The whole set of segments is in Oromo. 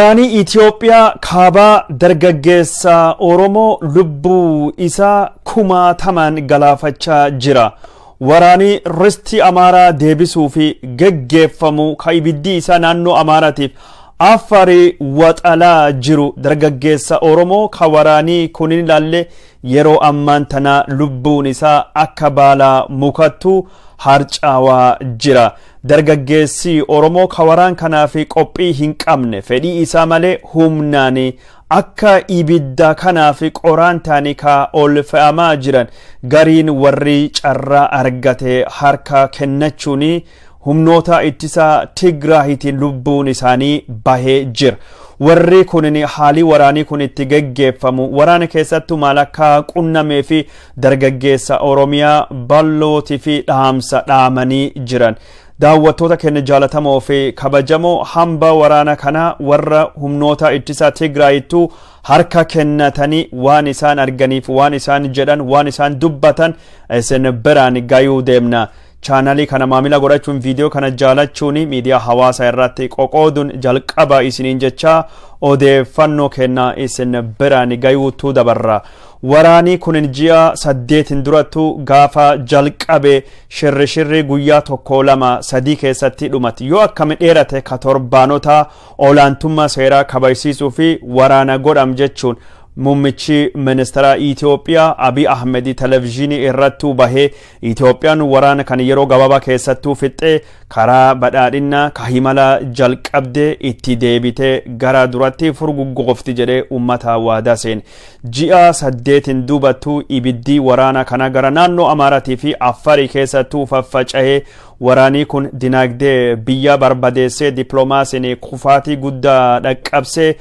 Waraanii Itoophiyaa kaabaa dargaggeessa Oromoo lubbuu isaa kumaatamaan galaafachaa jira. Waraanii ristii Amaaraa deebisuu fi geggeeffamu ka ibiddii isaa naannoo Amaaraatiif Affarii waxalaa jiru dargaggeessa Oromoo ka waraanii kunin ilaalle yeroo ammaan tana lubbuun isaa akka baala mukattu harcaawaa jira. Dargaggeessi Oromoo ka waraan kanaaf qophii hin qabne fedhii isaa malee humnaan akka ibidda kanaaf qoraan ta'anii ka ol fe'amaa jiran gariin warri carraa argate harka kennachuun humnoota ittisa Tigraahitiin lubbuun isaanii bahee jira. Warri kunin haalii waraanii kun itti geggeeffamu waraana keessattuu maal akka qunnamee fi dargaggeessa Oromiyaa bal'ootii fi dhaamsa dhaamanii jiran. Daawwattoota keenya jaalatamoo fi kabajamoo, hamba waraana kanaa warra humnoota ittisa Tigraayittuu harka kennatanii waan isaan arganiif, waan isaan jedhan, waan isaan dubbatan isin biraan gayuu deemna. Chaanalii kana maamila godhachuun, viidiyoo kana jaalachuun, miidiyaa hawaasaa irratti qoqooduun jalqaba isiniin jecha odeeffannoo kennaa isin biraan gayuutu dabarra. Waraanii kun ji'a 8 durattu gaafa jalqabe shirri shirri guyyaa 1, 2, 3 keessatti dhumati. Yoo akkami dheerate ka torbaanota olaantummaa seeraa kabajsiisuu fi waraana godham jechuun muummichi ministeera Itoophiyaa Abiy Ahmed televizyiinii irrattuu bahee Itoophiyaan waraana kan yeroo gabaabaa keessattuu fixxee karaa badhaadhinaa ka himala jalqabdee itti deebitee gara duratti furguggoofti jedhee uummata waadaa seene. Ji'a 8 duubattuu ibiddii waraana kana gara naannoo Amaaraatii fi Affarii keessattuu faffaca'ee waraanii kun dinagdee biyya barbadeessee, dippiloomaasiin kufaatii guddaa dhaqqabsee,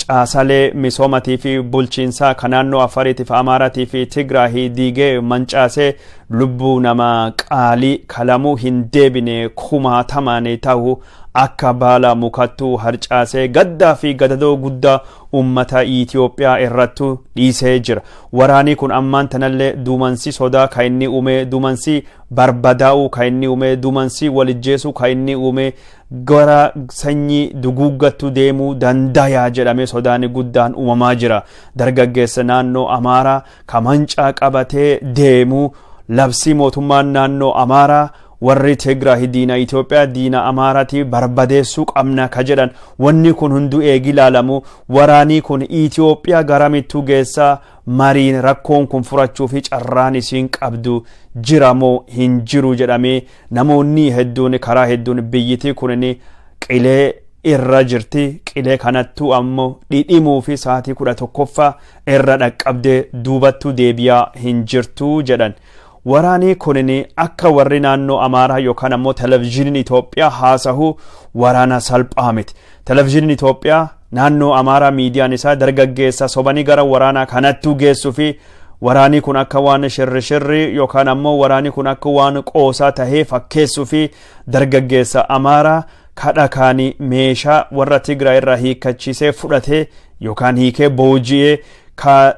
caasalee misoomatii fi bulchiinsaa kan naannoo Affariitiif, Amaaraatii fi Tigraahii diigee mancaasee lubbuu nama qaalii kalamuu hin deebine kumaatamaan ta'u akka baala mukattuu harcaasee gaddaa fi gadadoo guddaa uummata Itoophiyaa irrattu dhiisee jira. Waraanii kun ammaan tanallee duumansi sodaa kan inni uume, duumansi barbadaa'uu kan inni uume, duumansi walijjeesuu kan inni uume gara sanyii duguuggattu deemuu dandayaa jedhamee sodaan guddaan uumamaa jira. Dargaggeessa naannoo Amaaraa ka mancaa qabatee deemu labsii mootummaan naannoo Amaaraa warri Tigraay diina Itoophiyaa, diina Amaaraatii barbadeessuu qabna ka jedhan, wanni kun hunduu eegi ilaalamu waraanii kun Itoophiyaa garamittuu geessaa, mariin rakkoon kun furachuu fi carraan isiin qabdu jira moo hin jiru jedhamee namoonni hedduun karaa hedduun biyyitii kun qilee irra jirti. Qilee kanattuu ammoo dhidhimuu fi sa'aatii 11ffaa irra dhaqqabdee duubattuu deebi'aa hin jirtu jedhan. Waraanii kunin akka warri naannoo Amaaraa yookaan ammoo televizyiiniin Itoophiyaa haasahu waraana salphaa miti. Televizyiiniin Itoophiyaa naannoo Amaaraa miidiyaan isaa dargaggeessa sobanii gara waraanaa kanattuu geessuu fi waraanii kun akka waan shirri shirri yookaan ammoo waraanii kun akka waan qoosaa tahee fakkeessuu fi dargaggeessa Amaaraa kadha kaanii meeshaa warra Tigraay irraa hiikkachiisee fudhatee yookaan hiikee booji'ee ka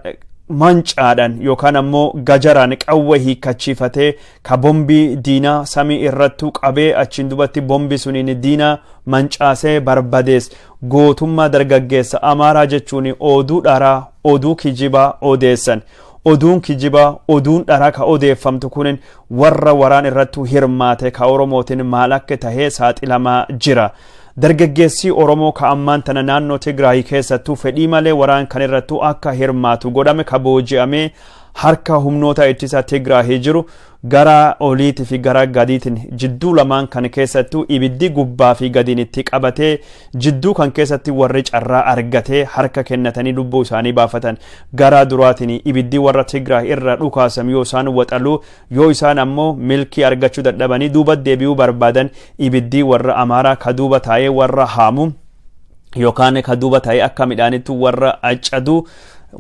mancaadhaan yookaan ammoo gajaraan qawwee hiikkachiifatee ka bombii diinaa samii irrattuu qabee achiin dubatti bombi suniin diinaa mancaasee barbadees gootummaa dargaggeessa Amaaraa jechuun oduu dharaa, oduu kijibaa odeessan. Oduun kijibaa, oduun dharaa ka odeeffamtu kunin warra waraan irrattuu hirmaate ka Oromootiin maal akka tahee saaxilamaa jira. Dargaggeessi Oromoo ka ammaan tana naannoo Tigraay keessattuu fedhii malee waraan kan irrattuu akka hirmaatu godhame, ka booji'amee harka humnoota ittisa Tigraay jiru, gara oliitii fi gara gadiitiin jidduu lamaan kan keessattuu ibiddi gubbaa fi gadiin itti qabatee jidduu kan keessatti warri carraa argatee harka kennatanii lubbuu isaanii baafatan, gara duraatiin ibiddi warra Tigraay irra dhukaasam yoo isaan waxaluu, yoo isaan ammoo milkii argachuu dadhabanii duuba deebi'uu barbaadan, ibiddi warra Amaaraa ka duuba taa'ee warra haamu yookaan ka duuba taa'ee akka midhaanitti warra accadu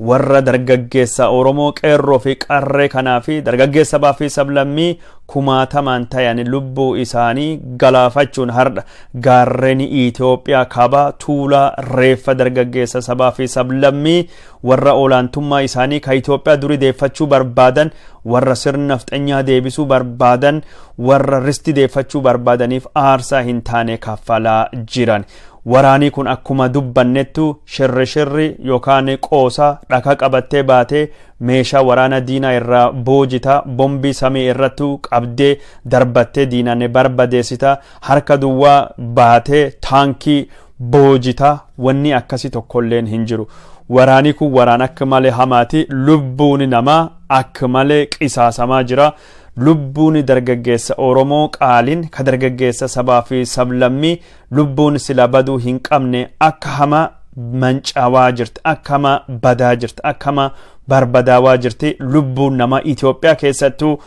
warra dargaggeessa Oromoo qeerroo fi qarree kanaa fi dargaggeessa sabaa fi sablammii kumaatamaan tayan lubbuu isaanii galaafachuun hardha gaarreen Itoophiyaa kaabaa tuulaa reeffa dargaggeessa sabaa fi sablammii warra olaantummaa isaanii ka Itoophiyaa durii deeffachuu barbaadan, warra sirna nafxanyaa deebisuu barbaadan, warra risti deeffachuu barbaadaniif aarsaa hin taane kaffalaa jiran. Waraanii kun akkuma dubbannettu shirri shirri yookaan qoosa dhaka qabattee baatee meeshaa waraana diinaa irraa boojita, bombii samii irrattu qabdee darbattee diinaan barbadeessita, harka duwwaa baatee taankii boojita, wanni akkasii tokkolleen hin jiru. Waraanii kun waraan akka malee hamaati. Lubbuun namaa akka malee qisaasamaa jira. Lubbuun dargaggeessa Oromoo qaaliin ka dargaggeessa sabaa fi sablammii lubbuun sila baduu hin qabne akka hamaa mancaawaa jirti, akka hamaa badaa jirti, akka hamaa barbadaawaa jirti. Lubbuun namaa Itoophiyaa keessattuu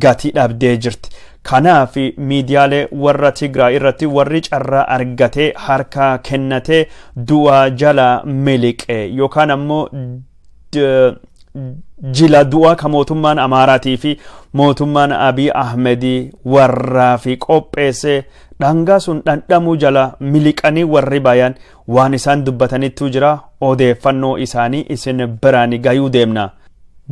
gatii dhabdee jirti. Kanaaf miidiyaalee warra Tigraay irratti warri carraa argatee harka kennatee du'a jala miliqe yookaan ammoo jila du'a ka mootummaan Amaaraatii fi mootummaan Abiy Ahmedii warraa fi qopheesse dhangaa sun dhandhamuu jala miliqanii warri bayan waan isaan dubbatanittu jira. Odeeffannoo isaanii isin biraan gayuu deemna.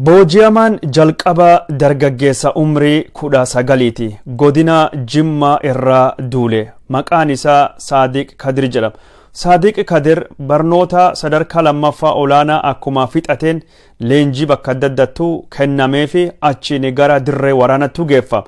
Booji'amaan jalqaba dargaggeessa umrii 19ti. Godina Jimmaa irraa duule. Maqaan isaa Saadiq Kadir jedhama. Saadiq Kadir barnoota sadarkaa lammaffaa olaanaa akkuma fixateen leenjii bakka adda addattuu kennameefi achiin gara dirree waraanattu geeffama.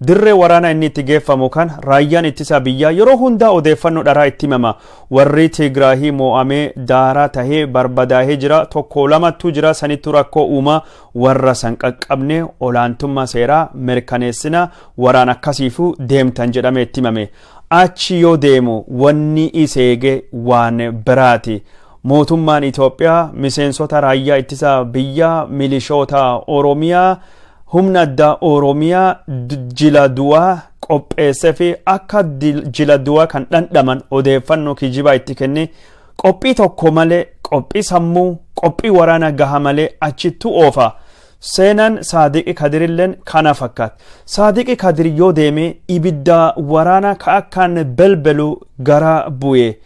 Dirree waraanaa inni itti geeffamu kan raayyaan ittisa biyyaa yeroo hundaa odeeffannoo dharaa itti himama. Warri Tigraahii moo'amee daaraa tahee barbadaahee jira, tokko lamattu jira, sanittu rakkoo uumaa warra san qaqqabne olaantummaa seeraa mirkaneessina waraan akkasiifuu deemtan jedhamee itti himame. Achi yoo deemu wanni iseege waan biraati. Mootummaan Itoophiyaa miseensota raayyaa ittisa biyyaa, milishoota Oromiyaa, humna addaa Oromiyaa jila du'aa qopheessee fi akka jila du'aa kan dhandhaman odeeffannoo kijibaa itti kenne qophii tokko malee, qophii sammuu, qophii waraana gaha malee achittu oofa. Seenaan Saadiqi Kadirilleen kana fakkaata. Saadiqi Kadir yoo deeme ibidda waraana ka akkaan belbelu gara bu'e.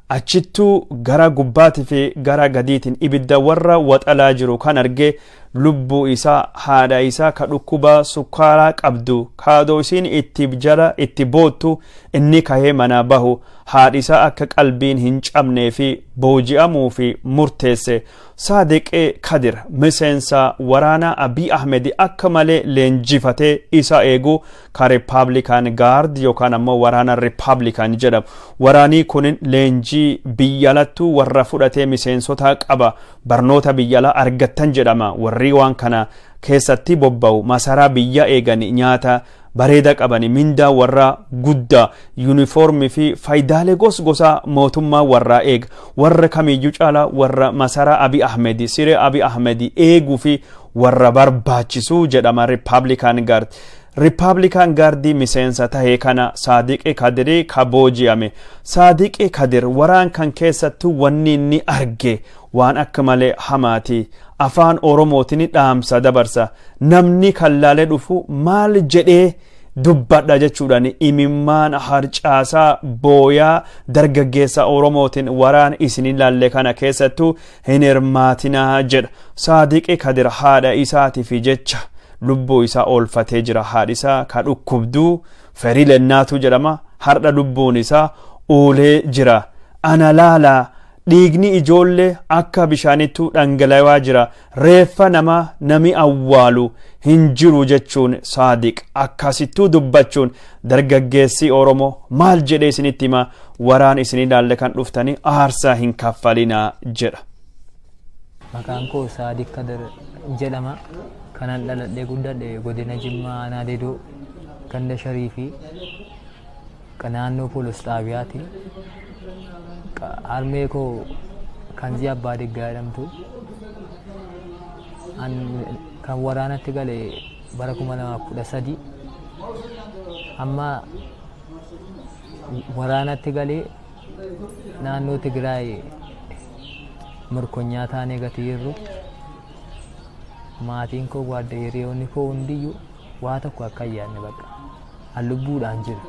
Achittuu gara gubbaatii fi gara gadiitiin ibidda warra waxalaa jiru kan arge lubbuu isaa haadha isaa ka dhukkuba sukkaaraa qabdu kaadoo isiin itti jala itti boottu inni kahee manaa bahu haadhi isaa akka qalbiin hin cabnee fi booji'amuu fi murteesse. Saadiqi Kadir miseensa waraana Abiy Ahmed akka malee leenjifatee isa eegu ka Republican Guard yookaan ammoo waraana Republican jedhamu. Waraanii kun leenjii biyya alattuu warra fudhatee miseensota qaba. Barnoota biyya alaa argattan jedhama. Warri waan kana keessatti bobba'u masaraa biyya eegan nyaata bareeda qabani, mindaa warra guddaa, yuunifoormii fi faayidaalee gos gosaa mootummaa warraa eega. Warra kamiyyuu caalaa warra masaraa Abiy Ahmed, siree Abiy Ahmed eeguu fi warra barbaachisuu jedhama Republican Guard. Republican Guard miseensa tahee kana Saadiqi Kadirii ka booji'ame. Saadiqi Kadir waraan kan keessattuu wanni inni arge waan akka malee hamaati. Afaan Oromootiin dhaamsa dabarsa. Namni kan laalee dhufu maal jedhee dubbadha jechuudhaan imimmaan harcaasaa booyaa dargaggeessa Oromootiin waraan isin laalle kana keessattuu hin hirmaatinaa jedha. Saadiqi Kadir haadha isaatiif jecha lubbuu isaa oolfatee jira. Haadhi isaa ka dhukkubduu Ferii Lennaatu jedhama. Har'a lubbuun isaa oolee jira. Ana laalaa dhiigni ijoollee akka bishaanittuu dhangala'aa jira. Reeffa namaa nami awwaalu hin jiru jechuun Saadiq akkasittuu dubbachuun dargaggeessi Oromoo maal jedhee isinitti hima, waraan isin ilaalle kan dhuftanii aarsaa hin kaffalinaa jedha. Maqaan koo Saadiq Kadir jedhama. Kanan dhaladhee guddadhe godina Jimmaa aanaa Deedoo ganda Sharii fi naannoo poolis xaabiyaati. Harmee koo Kanzii Abbaa Diggaa jedhamtu. Kan waraanatti gale bara 2013 amma waraanatti galee naannoo Tigraay mirkonyaa taanee gatii jirru maatiin koo gwaadda hiriyoonni koo hundiyyuu waa tokko akka hin yaadne bakka an lubbuudhaan jira.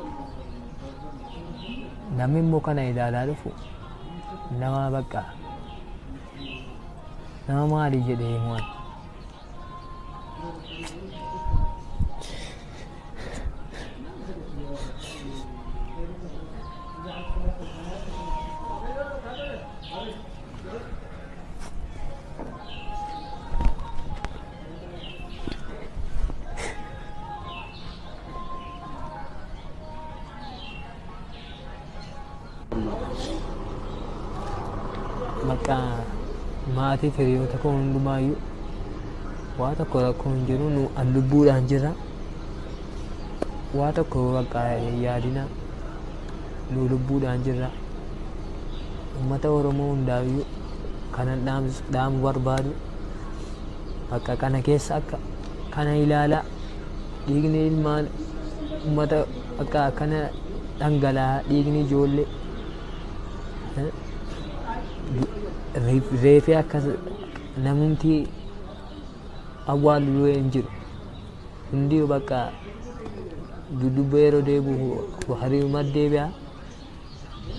Namni immoo kana ilaalaa dhufu nama bakka nama maalii jedhee himuan. Maqaa maatii fi hiriyoota koo hundumaayyuu waa tokko rakkoo hin jiru, nu an lubbuudhaan jira. Waa tokko bakka hin yaadina, nu lubbuudhaan jirra. Uummata Oromoo hundaayyuu kanan dhaamu barbaadu, bakka kana keessa akka kana ilaalaa, dhiigni ilmaan uummata akka akkana dhangala'aa, dhiigni ijoollee reefee akkas namumti awwaalu hin jiru. Hundi bakka dudduuba yeroo deebi'u hariiruma deebi'a.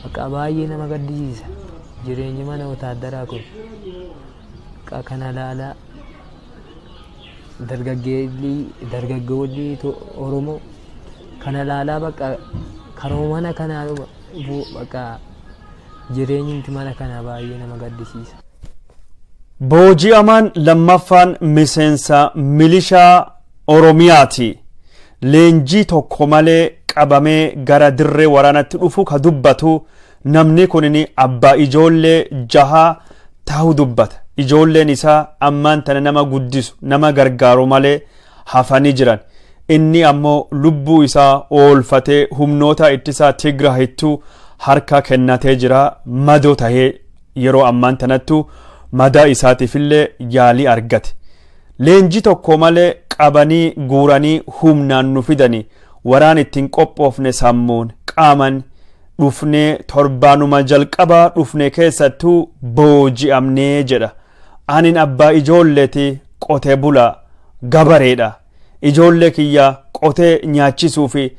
Bakka baay'ee nama gaddisiisa jireenyi mana wotaaddaraa kun. Bakka kana ilaalaa, dargaggoolli Oromoo kana ilaalaa, bakka karuma mana kanaa bakka jireenyi mana kanaa baay'ee nama gaddisiisa. Booji'amaan lammaffaan miseensa milishaa Oromiyaati. Leenjii tokko malee qabamee gara dirree waraanatti dhufu ka dubbatu namni kun abbaa ijoollee jahaa ta'uu dubbata. Ijoolleen isaa ammaan tana nama guddisu, nama gargaaru malee hafanii jiran. Inni ammoo lubbuu isaa oolfatee humnoota ittisaa Tigraahittuu harka kennatee jira. Madoo tahee yeroo ammaan tanattu madaa isaatiifillee yaalii argate. Leenjii tokko malee qabanii guuranii humnaan nu fidanii, waraan ittiin qophoofne, sammuun qaaman dhufnee, torbaanuma jalqabaa dhufne keessattuu booji'amnee jedha. Anin abbaa ijoolleeti, qotee bulaa gabareedha. Ijoollee kiyya qotee nyaachisuu fi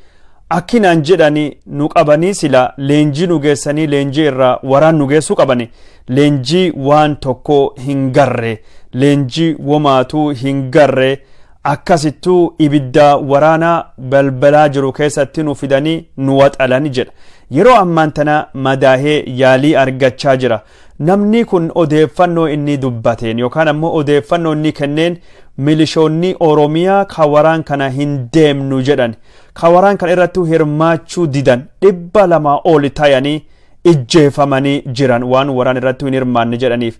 akkinaan jedhani nu qabanii, sila leenjii nu geessanii, leenjii irraa waraan nu geessuu qabani. Leenjii waan tokko hin garre, leenjii womaatuu hin garre, akkasittuu ibidda waraanaa balbalaa jiru keessatti nu fidanii nu waxalan jedha. Yeroo ammaan tana madaahee yaalii argachaa jira. Namni kun odeeffannoo inni dubbateen yookaan ammoo odeeffannoo inni kenneen, milishoonni Oromiyaa ka waraan kana hin deemnu jedhan, ka waraan kana irratti hirmaachuu didan, 200 oli tayanii ijjeefamanii jiran, waan waraan irratti hin hirmaanne jedhaniif.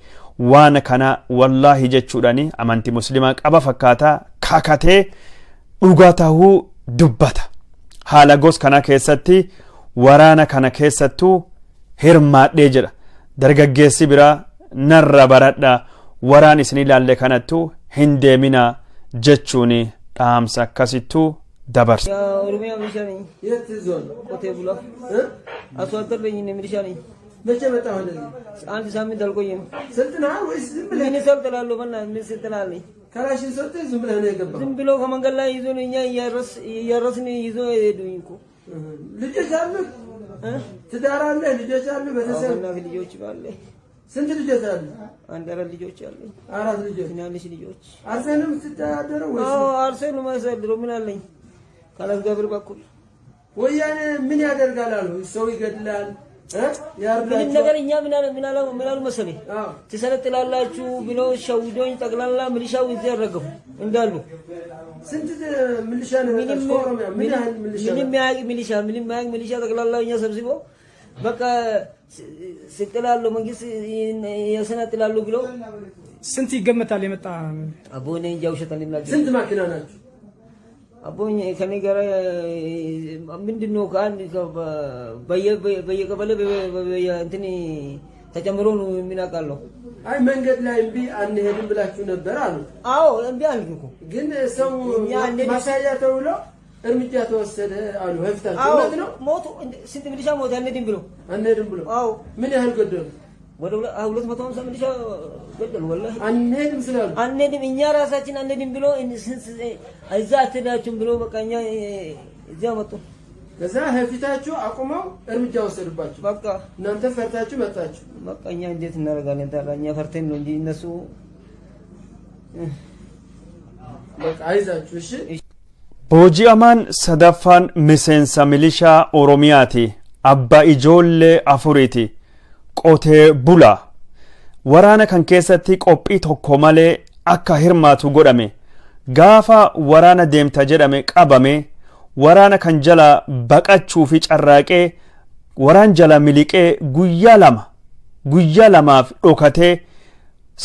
Waan kana wallaahi jechuudhani amantii muslimaa qaba fakkaataa, kakatee dhugaa tahuu dubbata. Haala gos kana keessatti waraana kana keessattuu hirmaadhee jedha. Dargaggeessi biraa narra baradha, waraan isin ilaalle kanattuu hin deemina jechuun dhaamsa akkasittuu dabarsa. ኦሮሚያ ሚሊሻ ነኝ። የት ዞን? ቆቴ ቡላ። አርሶ አደር ነኝ እኔ፣ ሚሊሻ ነኝ። መቼ መጣህ ወደዚህ? አንድ ሳምንት አልቆየም። ሰልጥነሃል ወይስ ዝም ብለህ? ምን እሰልጥናለሁ? በእናትህ ምን ስልጠና አለኝ? ካላሽን ሰጥተህ ዝም ብለህ ነው የገባኸው? ዝም ብሎ ከመንገድ ላይ ይዞ እኛ እያረስን ይዞ ሄዱኝ እኮ። ልጆች አሉህ? ትዳር አለህ? ልጆች አሉ? ቤተሰብ? በእናትህ ልጆች ባለ። ስንት ልጆች አሉ? አንድ አራት ልጆች አለኝ። አራት ልጆች። ትናንሽ ልጆች። አርሰህ ነው የምትተዳደረው ወይስ? አዎ፣ አርሰህ ነው የማሳድረው። ምን አለኝ ካላስገብር በኩል። ወያኔ ምን ያደርጋል አሉ? ሰው ይገድላል እ ምንም ያርዳቸዋል። ነገር እኛ ምን አለ ምን አለ ምን አሉ መሰለኝ፣ ትሰለጥላላችሁ ብሎ ሸውዶኝ ጠቅላላ ሚሊሻው እዚህ ያረገፉ እንዳሉ። ስንት ሚሊሻ ነው የመጣው ከኦሮሚያ? ምን ያህል ሚሊሻ ነው? ምንም ያህል ሚሊሻ፣ ምንም ያህል ሚሊሻ ጠቅላላ እኛ ሰብስቦ በቃ ስጥላሉ፣ መንግስት ያሰናጥላሉ ብሎ። ስንት ይገመታል የመጣ? አቦ እኔ እንጃ፣ ውሸት አንናገር። ስንት ማኪና ናችሁ? አቦ ከኔ ጋር ምንድን ነው፣ ከአንድ በየቀበሌ እንትን ተጨምሮ ነው የሚናቃለው። አይ መንገድ ላይ እምቢ አንሄድም ብላችሁ ነበር አሉ። አዎ እምቢ አልክ እኮ። ግን ሰው ማሳያ ተብሎ እርምጃ ተወሰደ አሉ። ህፍታችሁ እውነት ነው? ሞቱ፣ ስንት ሚሊሻ ሞተ አንሄድም ብሎ። አንሄድም ብሎ? አዎ። ምን ያህል ገደሉ? ወደ 250 ሚሊሻ ገደሉ። ወላሂ። አንሄድም ስላሉ? አንሄድም፣ እኛ ራሳችን አንሄድም ብሎ፣ እዛ አትሄዳችሁም ብሎ በቃ እኛ እዚያ መጡ። ከዛ ፊታችሁ አቁመው እርምጃ ወሰዱባችሁ። በቃ። እናንተ ፈርታችሁ መጣችሁ። በቃ እኛ እንዴት እናደርጋለን ታዲያ? እኛ ፈርተን ነው እንጂ እነሱ በቃ አይዛችሁ እሺ። Booji'amaan sadaffaan miseensa milishaa Oromiyaati. Abbaa ijoollee afuriiti. Qotee bulaa. Waraana kan keessatti qophii tokko malee akka hirmaatu godhame. Gaafa waraana deemta jedhame qabame. Waraana kan jala baqachuu fi carraaqee waraan jala miliqee guyyaa lamaaf dhokatee,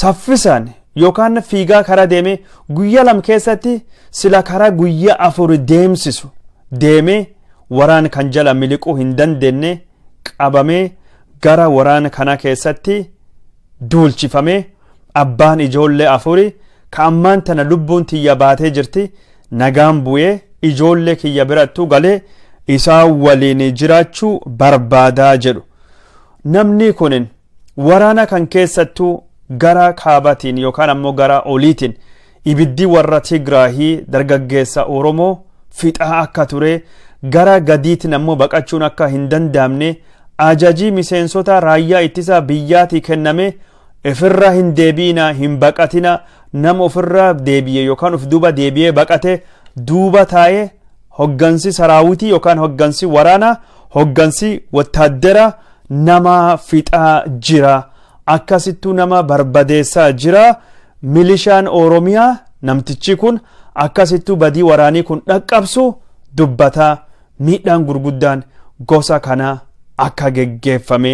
saffisaan yookaan fiigaa karaa deeme, guyyaa 2 keessatti sila karaa guyyaa 4 deemsisu deeme, waraan kan jala miliquu hin dandeenye, qabamee gara waraana kana keessatti duulchifamee, abbaan ijoollee afuri ka ammaan tana lubbuun tiyya baatee jirti, nagaan bu'ee ijoollee kiyya birattuu galee isaan waliin jiraachuu barbaadaa jedhu. Namni kunin waraana kan keessattuu gara kaabatiin yookaan ammoo gara oliitiin ibiddi warra Tigraahii dargaggeessa Oromoo fixaa akka ture, gara gadiitiin ammoo baqachuun akka hin danda'amne, ajajii miseensota raayyaa ittisa biyyaatii kenname, ofirra hin deebi'ina, hin baqatina, nama ofirra deebi'e yookaan of duuba deebi'ee baqate duuba taa'ee hoggansi saraawitii yookaan hoggansi waraanaa, hoggansi wattaaddara nama fixaa jira, akkasittuu nama barbadeessaa jira milishaan Oromiyaa. Namtichi kun akkasittuu badii waraanii kun dhaqqabsu dubbataa, miidhaan gurguddaan gosa kana akka geggeeffame,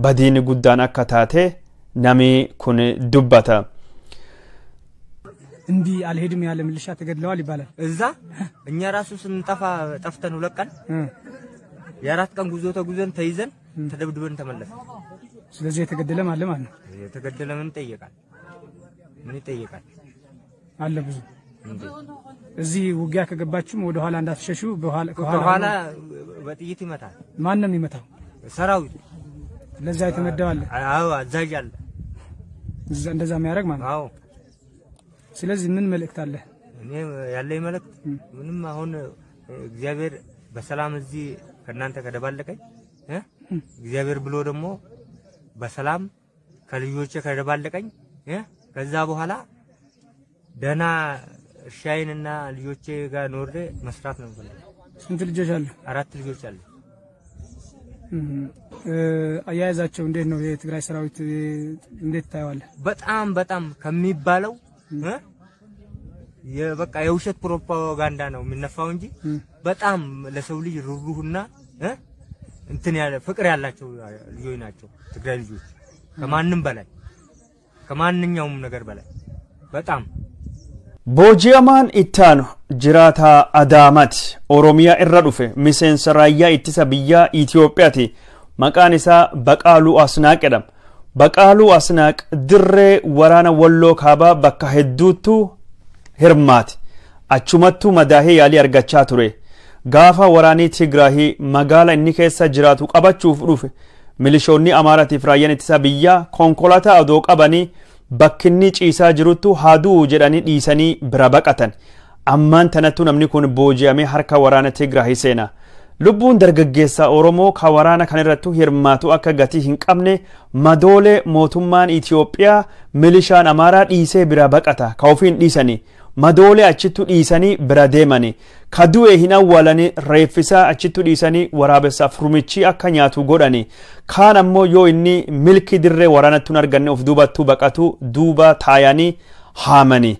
badiin guddaan akka taate namni kun dubbata. እንዲህ አልሄድም ያለ ሚሊሻ ተገድለዋል ይባላል። እዛ እኛ ራሱ ስንጠፋ ጠፍተን 2 ቀን የ4 ቀን ጉዞ ተጉዘን ተይዘን ተደብድበን ተመለስን። ስለዚህ የተገደለም አለ ማለት ነው። የተገደለ ምን ይጠየቃል? ምን ይጠየቃል? አለ ብዙ። እንዴ! እዚህ ውጊያ ከገባችሁም ወደ ኋላ እንዳትሸሹ በኋላ ከኋላ በጥይት ይመታል። ማን ነው የሚመታው? ሰራዊቱ። ለዛ የተመደበ አለ። አዎ፣ አዛዥ አለ። እዛ እንደዛ የሚያደርግ ማለት ነው። አዎ። ስለዚህ ምን መልእክት አለ? እኔ ያለኝ መልእክት ምንም፣ አሁን እግዚአብሔር በሰላም እዚህ ከእናንተ ከደባለቀኝ እ እግዚአብሔር ብሎ ደግሞ በሰላም ከልጆቼ ከደባለቀኝ እ ከዛ በኋላ ደህና እርሻዬንና ልጆቼ ጋር ኖሬ መስራት ነው የምፈልገው። ስንት ልጆች አሉ? አራት ልጆች አሉ። አያያዛቸው እንዴት ነው? የትግራይ ሰራዊት እንዴት ታየዋለህ? በጣም በጣም ከሚባለው እ የበቃ የውሸት ፕሮፓጋንዳ ነው የሚነፋው እንጂ በጣም ለሰው ልጅ ርህሩህና እንትን ያለ ፍቅር ያላቸው ልጆች ናቸው። ትግራይ ልጆች ከማንም በላይ፣ ከማንኛውም ነገር በላይ በጣም። Booji'amaan ittaanu jiraataa Adaamaati. Oromiyaa irra dhufe, miseensa raayyaa ittisa biyyaa Itoophiyaati. Maqaan isaa Baqaaluu Asnaaq jedhama. Baqaaluu Asnaaq dirree waraana Walloo Kaabaa bakka hedduuttu hirmaate. Achumattuu madaahee yaalii argachaa ture. Gaafa waraanii Tigraahii magaala inni keessa jiraatu qabachuuf dhufe, milishoonni Amaaraatiif raayyaan ittisa biyyaa konkolaataa odoo qabanii bakki inni ciisaa jiruttu haa du'u jedhanii dhiisanii bira baqatan. Ammaan tanattu namni kun booji'amee harka waraana Tigraahii seena. Lubbuun dargaggeessa Oromoo ka waraana kanarrattu hirmaatu akka gatii hin qabne, madoolee mootummaan Itoophiyaa milishaan Amaaraa dhiisee bira baqata, ka ofiin dhiisanii madoolee achittu dhiisanii bira deemani, ka du'e hin awwaalanii, reeffisaa achittu dhiisanii waraabessaaf rumichi akka nyaatu godhani. Kaan ammoo yoo inni milki dirree waraanattu hin arganne of duubattuu baqatu, duuba taayanii haamani.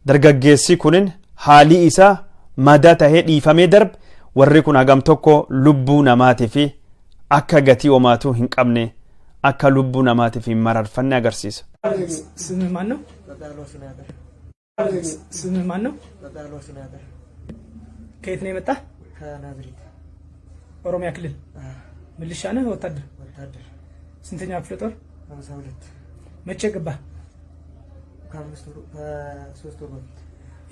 Dargaggeessi kunin haalii isaa madaa tahee dhiifamee darbe. Warri kun hagam tokko lubbuu namaatiif akka gatii homaatuu hin qabne, akka lubbuu namaatiif hin mararfanne agarsiisa. ስምህ ማን ነው? ስምህ ማን ነው? በቃሉ አስናቀ። ከየት ነው የመጣህ? ከናዝሬት። ኦሮሚያ ክልል። ሚሊሻ ነህ ወታደር? ወታደር። ስንተኛ ክፍለ ጦር? 52። መቼ ገባህ? ከ5 ወር፣ ከ3 ወር በፊት።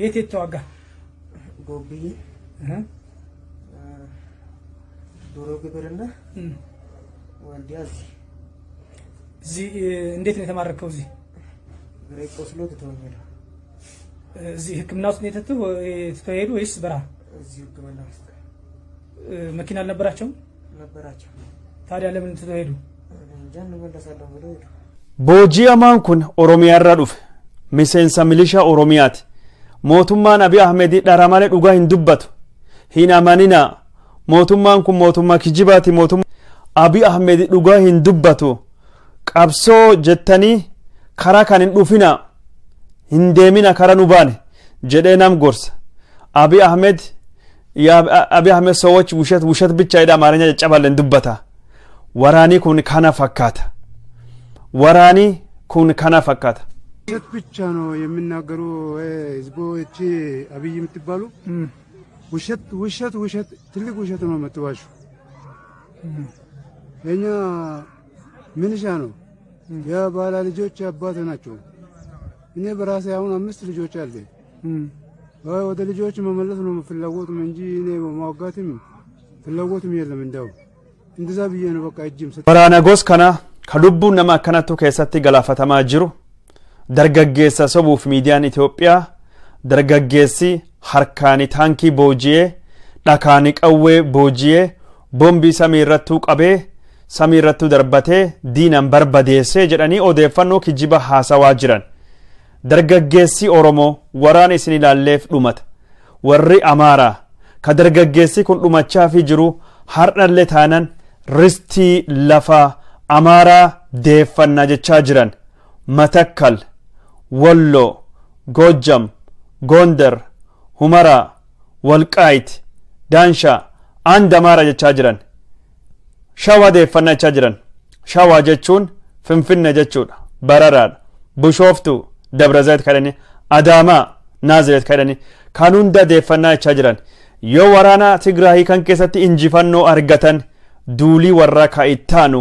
የት የት ተዋጋ? ጎብዬ፣ ዶሮ ግብርና፣ ወልዲያ፣ እዚህ። እዚህ እንዴት ነው የተማረከው? እዚህ እግሬ ቆስሎ ትተውኝ ሄዱ። እዚህ ሕክምና ውስጥ ነው የተቱ ትተው ሄዱ ወይስ በረሃ? እዚሁ ሕክምና ውስጥ። መኪና አልነበራቸውም? ነበራቸው። ታዲያ ለምን ትተው ሄዱ? እኔ እንጃ፣ እንመለሳለን ብለው ሄዱ። Booji'amaan kun Oromiyaa irraa dhufe. Miseensa milishaa Oromiyaati. Mootummaan Abiy Ahmed dhara malee dhugaa hin dubbatu. Hin amaninaa. Mootummaan kun mootummaa kijibaati. Mootummaa Abiy Ahmed dhugaa hin dubbatu. Qabsoo jettanii Karaa kan hin dhufina, hin deemina, kara nu baane jedhee nam gorsa. Abiy Ahmed, Abiy Ahmed ሰዎች ውሸት ውሸት ብቻ jedha Amaarinya caccaballeen dubbata. Waraanii kun kana fakkaata. Waraanii kun kana fakkaata. ውሸት ብቻ ነው የሚናገሩ ህዝቦች። አብይ የምትባሉ ውሸት ውሸት ውሸት ትልቅ ውሸት ነው የምትዋሹ። የኛ ሚሊሻ ነው የባላ ልጆች አባት ናቸው። እኔ በራሴ አሁን 5 ልጆች አለ። ወደ ልጆች መመለስ ነው ፍላጎቱም እንጂ እኔ በማዋጋትም ፍላጎቱም የለም። እንደው እንደዛ ብዬ ነው በቃ እጅም Waraana gos kana ka lubbuun nama akkanattu keessatti galaafatamaa jiru dargaggeessa sobuuf miidiyaan Itoophiyaa dargaggeessi harkaani taankii booji'ee, dhakaani qawwee booji'ee, boombii samii irrattuu qabee samii irrattuu darbatee diinan barbadeessee jedhanii odeeffannoo kijiba haasawaa jiran. Dargaggeessi Oromoo waraana isin ilaalleef dhumata. Warri Amaaraa ka dargaggeessi kun dhumachaa fi jiru har'allee taanan ristii lafaa Amaaraa deeffannaa jechaa jiran. Matakkal, Walloo, Goojjam, Gondar, Humaraa, Walqaayit, Daanshaa, and Amaaraa jechaa jiran. Shawaa deeffannaa jechaa jiran. Shawaa jechuun Finfinne jechuudha. Bararaadha. Bishooftuu, Dabra Zayit kadhanii, Adaamaa, Naazireet kadhanii kan hunda deeffannaa jechaa jiran. Yoo waraana Tigraahii kan keessatti injifannoo argatan duulii warra ka'ittaanu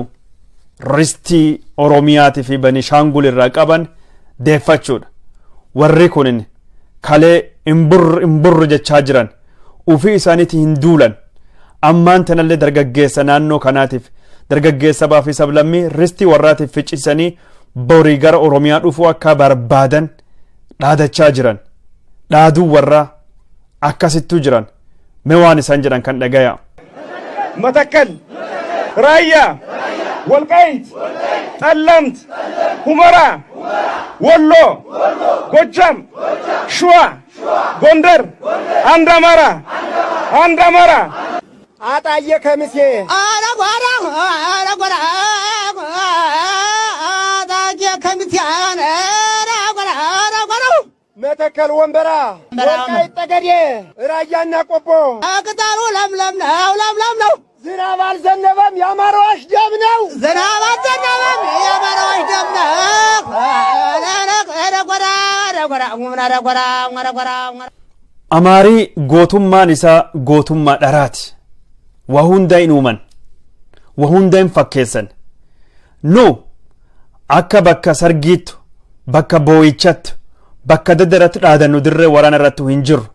ristii Oromiyaatii fi Benishaangul irraa qaban deeffachuudha. Warri kunin kalee imburr imburr jechaa jiran ufii isaaniitti hin duulan. Ammaan tanallee dargaggeessa naannoo kanaatiif dargaggeessa baa fi sablammii ristii warraatiif ficcisanii borii gara Oromiyaa dhufuu akka barbaadan dhaadachaa jiran. Dhaaduu warraa akkasittuu jiran. Mee waan isaan jedhan kan dhagaya. Matakkal, Raayyaa, Walqaayit, Xallamт, Humaraa, Walloo, Gojjam, Shuwaa, Gondar, አንድ አማራ, አንድ አማራ። አጣዬ ከሚሴ መተከል ወንበራ፣ ወልቃይት ጠገዴ፣ ራያና ቆቦ ቅጠሉ ለምለም ነው ለምለም ነው። ዝናብ አልዘነበም የአማራዎች ደም ነው። ዝናብ አልዘነበም የአማራዎች ደም ነው። Amaarii gootummaan isaa gootummaa dharaati. Waa hunda hin uuman. Waa hunda hin fakkeessan. Nu akka bakka sargiittu, bakka boo'ichattu, bakka daddaratti dhaadannu dirree waraana irrattu hin jirru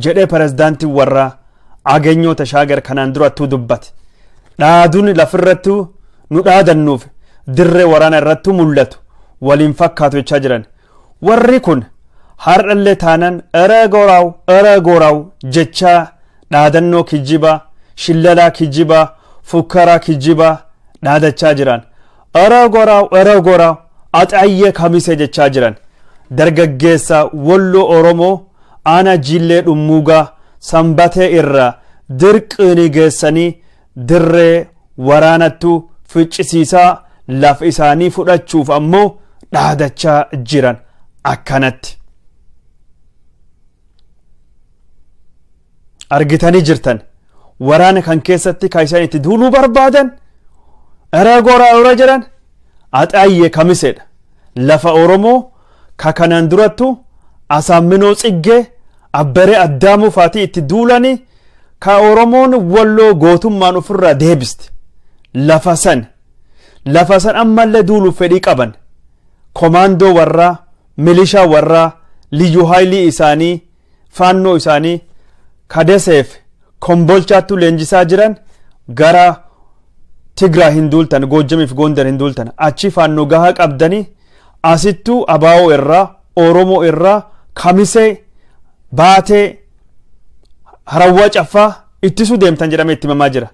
jedhee pirezidaantiin warraa Aganyoo Tashaagar kanaan durattuu dubbate. Dhaaduun lafirrattu nu dhaadannuuf dirree waraana irrattu mul'atu waliin fakkaatu jechaa jiran. Warri kun har'allee taanan ere goraaw ere goraaw jechaa dhaadannoo kijibaa, shillalaa kijibaa, fukkaraa kijibaa dhaadachaa jiran. Ere goraaw ere goraaw axaayyee kamise jechaa jiran. Dargaggeessa Walloo Oromoo aanaa Jillee Dhummuugaa Sanbatee irraa dirqiin geessanii dirree waraanattu ficcisiisaa lafa isaanii fudhachuuf ammoo dhaadachaa jiran akkanatti. Argitanii jirtan waraana kan keessatti kan isaan itti duuluu barbaadan ere goraa ore jedhan axaayyee kamiseedha. Lafa Oromoo ka kanaan durattu Asaamminoo Tsiggee Abbaree Addaamuu faatii itti duulanii ka Oromoon Walloo gootummaan ofirraa deebiste. Lafa san lafa san ammallee duuluuf fedhii qaban komaandoo warraa, milishaa warraa, liyyuu haayilii isaanii, faannoo isaanii kadeseef kombolchaattu leenjisaa jiran gara Tigraay hin duultan, Goojjamiif Gondar hin duultan, achi faannoo gahaa qabdanii asittuu Abaa'oo irraa, Oromoo irraa, Kamisee, Baatee, Harawwaa Caffaa ittisuu deemtan jedhamee itti himamaa jira.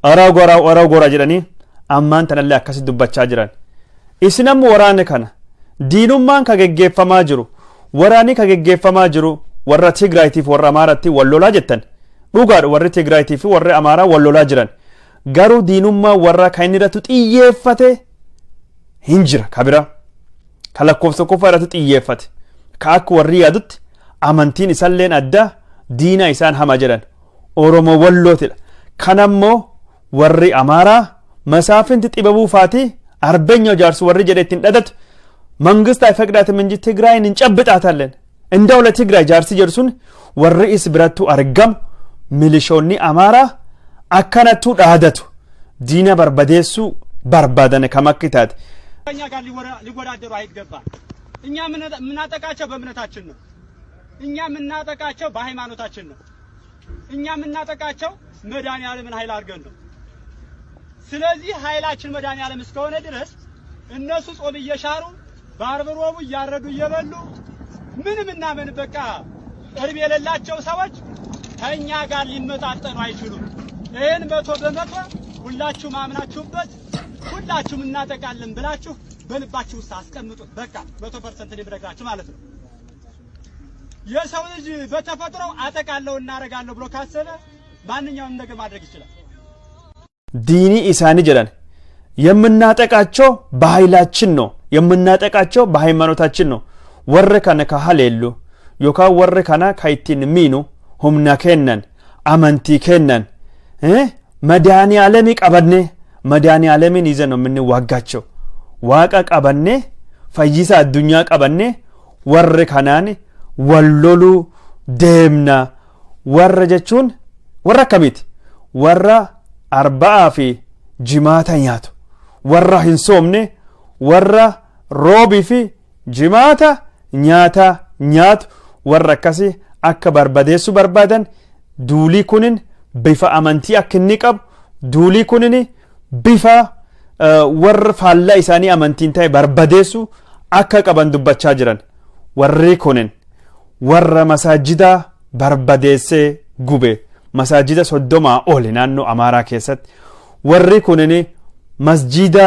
Araa goraa araa goraa jedhanii ammaan tanallee akkasitti dubbachaa jiran. Isin ammoo waraana kana diinummaan ka geggeeffamaa jiru, waraanni ka geggeeffamaa jiru warra Tigraayitiif warra Amaaraatti wal lolaa jettan. Dhugaadha, warri Tigraayitii fi warri Amaaraa wal lolaa jiran. Garuu diinummaa warra kan inni irratti xiyyeeffate hin jira kabira. Ka lakkoofsa tokkoffaa irratti xiyyeeffate. Ka akka warri yaadutti amantiin isaalleen adda, diina isaan hama jedhan Oromoo Wallootidha. Kanammoo warri Amaaraa Masaafinti Xibabuu faati Arbeኛው jaarsu warri jedhe ittiin dhadatu መንግስት አይፈቅዳትም እንጂ ትግራይን እንጨብጣታለን እንደው ለትግራይ jaarsi jedhu sun warri is birattu argamu milishoonni Amaaraa akkanattu dhaadatu diina barbadeessuu barbaadan kam akka taate. ከኛ ጋር ሊወዳደሩ አይገባም። እኛ የምናጠቃቸው በእምነታችን ነው። እኛ የምናጠቃቸው በሃይማኖታችን ነው። እኛ የምናጠቃቸው መድኃኒዓለምን ኃይል አድርገን ነው። ስለዚህ ኃይላችን መድኃኒዓለም እስከሆነ ድረስ እነሱ ጾም እየሻሩ በዓርብ ሮቡ እያረዱ እየበሉ ምንም እናምን በቃ እርብ የሌላቸው ሰዎች ከእኛ ጋር ሊመጣጠኑ አይችሉም። ይህን 100% ሁላችሁም አምናችሁበት ሁላችሁም እናጠቃለን ብላችሁ በልባችሁ ውስጥ አስቀምጡት። በቃ 100% እኔ ብነግራችሁ ማለት ነው። የሰው ልጅ በተፈጥሮው አጠቃለሁ እናረጋለሁ ብሎ ካሰበ ማንኛውንም ነገር ማድረግ ይችላል። diinii isaanii jedhan የምናጠቃቸው በኃይላችን ነው፣ የምናጠቃቸው በሃይማኖታችን ነው። warra kana ka haleellu yookaan warra kana ka ittiin miinu humna kennan, amantii kennan, መድኃኒዓለምን qabanne መድኃኒዓለምን ይዘን ነው የምንዋጋቸው። waaqa qabanne, fayyisa addunyaa qabanne warra kanaan wal loluu deemna. Warra jechuun warra akkamiiti? Warra arba'aa fi jimaata nyaatu, warra hin soomne, warra roobii fi jimaata nyaata nyaatu, warra akkasii akka barbadeessuu barbaadan. Duulii kunin bifa amantii akka inni qabu, duulii kunin bifa warra faallaa isaanii amantiin ta'e barbadeessu akka qaban dubbachaa jiran. Warri kunin warra masaajida barbadeessee gube, masaajida 30 oli naannoo Amaaraa keessatti. Warri kunin masjida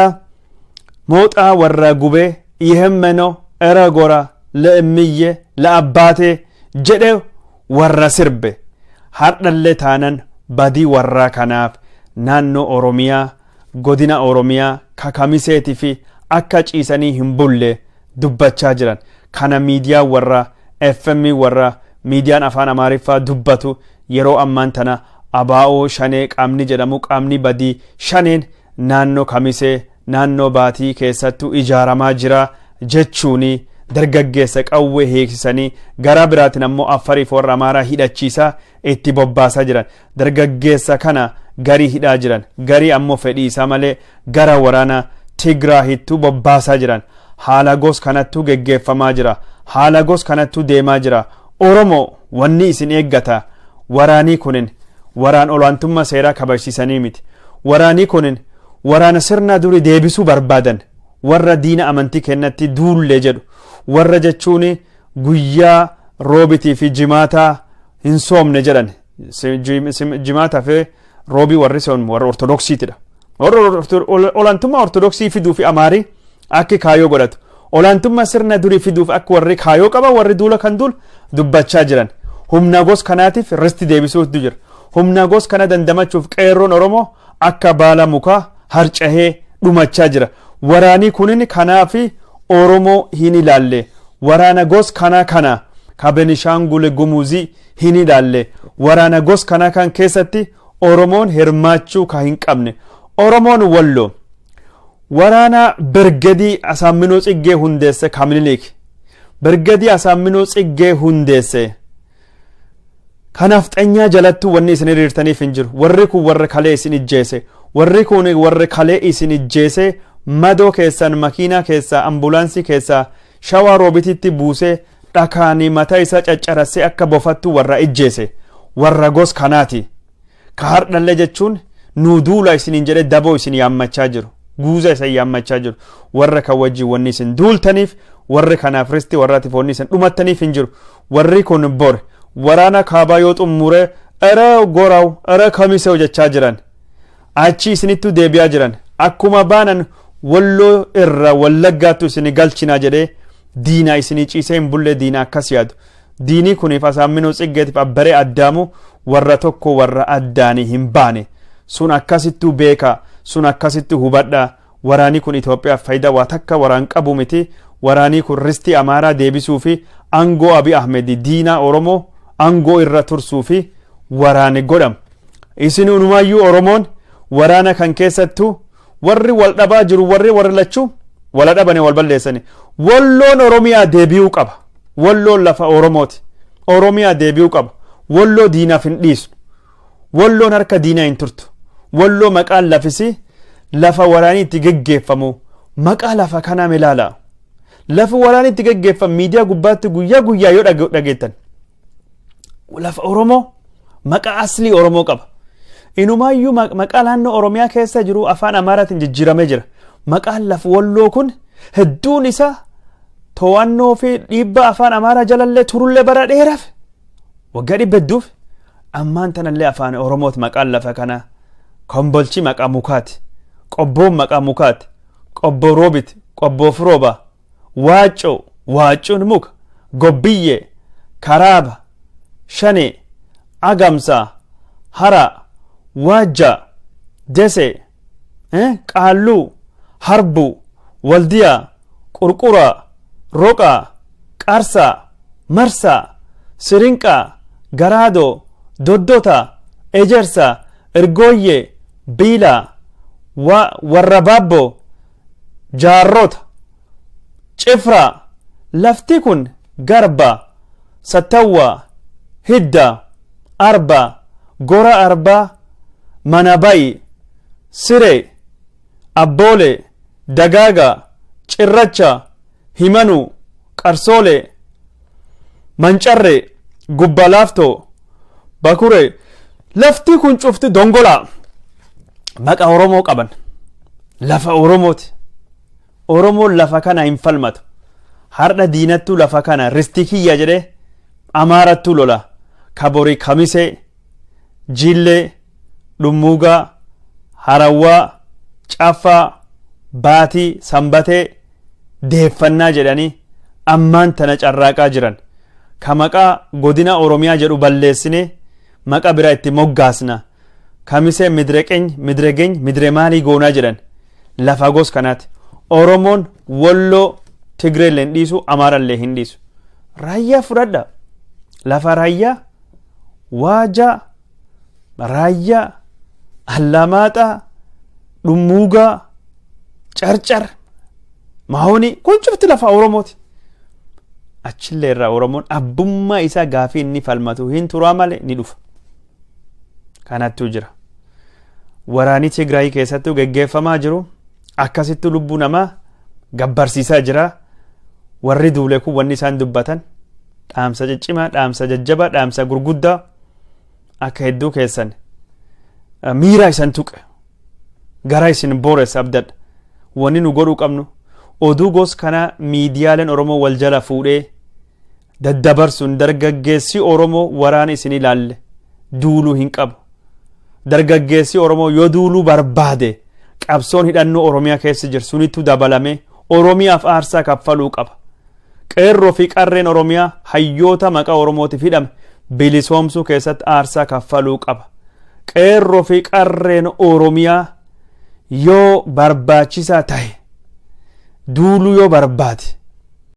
Mooxaa warra gube, ihemmeno eragora ለእምዬ ለአባቴ jedhe warra sirbe. Hardhallee taanan badii warraa kanaaf naannoo Oromiyaa, godina Oromiyaa kakamiseetii fi akka ciisanii hin bulle dubbachaa jiran. Kana miidiyaa warra FM, warra miidiyaan afaan Amaariffaa dubbatu, yeroo ammaan tana abaa'oo shanee qaamni jedhamu, qaamni badii shaneen naannoo Kamisee, naannoo Baatii keessattuu ijaaramaa jira jechuuni dargaggeessa qawwee hiiksisanii, gara biraatiin ammoo Affariif warra Amaaraa hidhachiisaa itti bobbaasaa jiran. Dargaggeessa kana garii hidhaa jiran, garii ammoo fedhii isaa malee gara waraana Tigraahittuu bobbaasaa jiran. Haala gos kanattuu geggeeffamaa jira, haala gos kanattuu deemaa jira. Oromoo, wanni isin eeggata, waraanii kunin waraan olaantummaa seeraa kabajsiisanii miti. Waraanii kunin waraana sirna durii deebisuu barbaadan, warra diina amantii kennatti duullee jedhu, warra jechuun guyyaa roobitii fi jimaataa hin soomne jedhan. Jimaataa fi roobii warri soom warra Ortodoksiitidha. Warra olaantummaa Ortodoksii fiduu fi Amaarii akka kaayoo godhatu, olaantummaa sirna durii fiduuf akka warri kaayoo qaban, warri duula kan duul dubbachaa jiran. Humna gos kanaatiif risti deebisuutu jira. Humna gos kana dandamachuuf qeerroon Oromoo akka baala mukaa harcahee dhumachaa jira. Waraanii kunin kanaafi Oromoo hin ilaalle, waraana gos kana kana ka Benishaangul Gumuzii hin ilaalle, waraana gos kana kan keessatti Oromoon hirmaachuu ka hin qabne. Oromoon Walloo waraana Birgadii Asaamminoo Tsiggee hundeesse, Kaminilik Birgadii Asaamminoo Tsiggee hundeesse kanaaf xanyaa jalattuu wanni isin hiriirtaniif hin jiru. Warri kun warra kalee isin ijjeese, warri kun warra kalee isin ijjeese, madoo keessan makiinaa keessaa, ambulaansii keessaa Shawaa Roobititti buusee dhakaanii mataa isaa caccarassee akka bofattu warra ijjeese, warra gos kanaati. Ka hardhallee jechuun nu duula isiniin jedhe daboo isin yaammachaa jiru, guuza isin yaammachaa jiru. Warra kan wajjin wanni isin duultaniif, warri kanaaf risti warraatiif wanni isin dhumattaniif hin jiru. Warri kun bor waraana kaabaa yoo xummure ere goraw ere kamisew jechaa jiran, achi isinittu deebi'aa jiran. Akkuma baanan Walloo irra Wallaggaattu isin galchinaa jedhee diinaa isinii ciisee hin bulle. Diina akkas yaadu, diinii kuniif Asaamminoo Tsiggeetiif Abbaree Addaamu warra tokko, warra addaanii hin baane. Sun akkasittuu beeka, sun akkasittuu hubadha. Waraanii kun Itoophiyaaf faayidaa waa takka waraan qabu miti. Waraanii kun ristii Amaaraa deebisuu fi aangoo Abiy Ahmed, diinaa Oromoo, aangoo irra tursuu fi waraani godhamu. Isin hunumaayyuu Oromoon waraana kan keessattuu warri wal dhabaa jiru, warri lachuu wala dhabane wal balleessani. Walloon Oromiyaa deebi'uu qaba. Walloon lafa Oromooti. Oromiyaa deebi'uu qaba. Walloo diinaaf hin dhiisnu. Walloon harka diinaa hin turtu. Walloo maqaan lafisi lafa waraanii itti geggeeffamu, maqaa lafa kanaa ilaala. Lafa waraanii itti geggeeffamu miidiyaa gubbaatti guyyaa guyyaa yoo dhageettan, lafa Oromoo maqaa aslii Oromoo qaba. Inumaayyuu maqaa naannoo Oromiyaa keessa jiru afaan Amaaraatiin jijjiiramee jira. Maqaan lafa Walloo kun hedduun isaa to'annoo fi dhiibbaa afaan Amaaraa jalallee turullee bara dheeraaf, waggaa 100 hedduuf, ammaan tanallee afaan Oromooti maqaan lafa kanaa. Kombolchi maqaa mukaati. Qobboon maqaa mukaati. Qobboo roobiti. Qobboof rooba. Waacoo, waacuun muka. Gobbiyyee, Karaaba, Shanee, Agamsaa, Hara, Waajja, Dese, Qaalluu, Harbuu, Waldiyaa, Qurquraa, Roqaa, Qarsaa, Marsaa, Sirinqaa, Garaadoo, Doddota, Ejersa, Ergooyyee, Biilaa, Warra Baabboo, Jaarrota, Cifraa. Lafti kun Garba, Sattawwaa, Hidda, Arba, Gora Arbaa, Manabayi, Siree, Abboole, Dagaaga, Cirracha, Himanuu, Qarsoolee, Mancarree, Gubba Laaftoo, Bakuree. Lafti kun cufti dongolaa maqaa Oromoo qaban, lafa Oromooti. Oromoon lafa kana hin falmatu. Har'a diinattuu lafa kana ristii kiyya jedhee Amaarattuu lola. Kaborii, Kamisee, Jillee, Dhummuugaa, Harawwaa, Caffaa, Baatii, Sanbatee deeffannaa jedhanii ammaan tana carraaqaa jiran. Ka maqaa godina Oromiyaa jedhu balleessinee maqa bira itti moggaasna. Kamisee Midreqeny, Midregeny, Midre maalii goonaa jedhan, lafa gos kanaati. Oromoon Walloo Tigreellee hin dhiisu, Amaarallee hin dhiisu. Raayyaa fudhadha. Lafa Raayyaa, Waajaa, Raayyaa, Allamaaxaa, Dhummuugaa, Carcar, Mahoonii kun cufti lafa Oromooti. Achillee irraa Oromoon abbummaa isaa gaafii inni falmatu hin turaa malee ni dhufa. Kanattuu jira. Waraanii Tigraay keessattuu geggeeffamaa jiru akkasitti lubbuu namaa gabbarsiisaa jira. Warri duule kun wanni isaan dubbatan dhaamsa ciccimaa, dhaamsa jajjabaa, dhaamsa gurguddaa akka hedduu keessan miira isan tuqe, gara isin booressa abdadha. Wanni nu godhuu qabnu, oduu gos kana miidiyaaleen Oromoo wal jala fuudhee daddabarsuun, dargaggeessi Oromoo waraana isin ilaalle duuluu hin qabu. Dargaggeessi Oromoo yoo duuluu barbaade, qabsoon hidhannoo Oromiyaa keessa jiru sunittu dabalame Oromiyaaf aarsaa kaffaluu qaba. Qeerroo fi qarreen Oromiyaa hayyoota maqaa Oromootiif hidhame bilisoomsuu keessatti aarsaa kaffaluu qaba. Qeerroo fi qarreen Oromiyaa yoo barbaachisaa tahe, duuluu yoo barbaade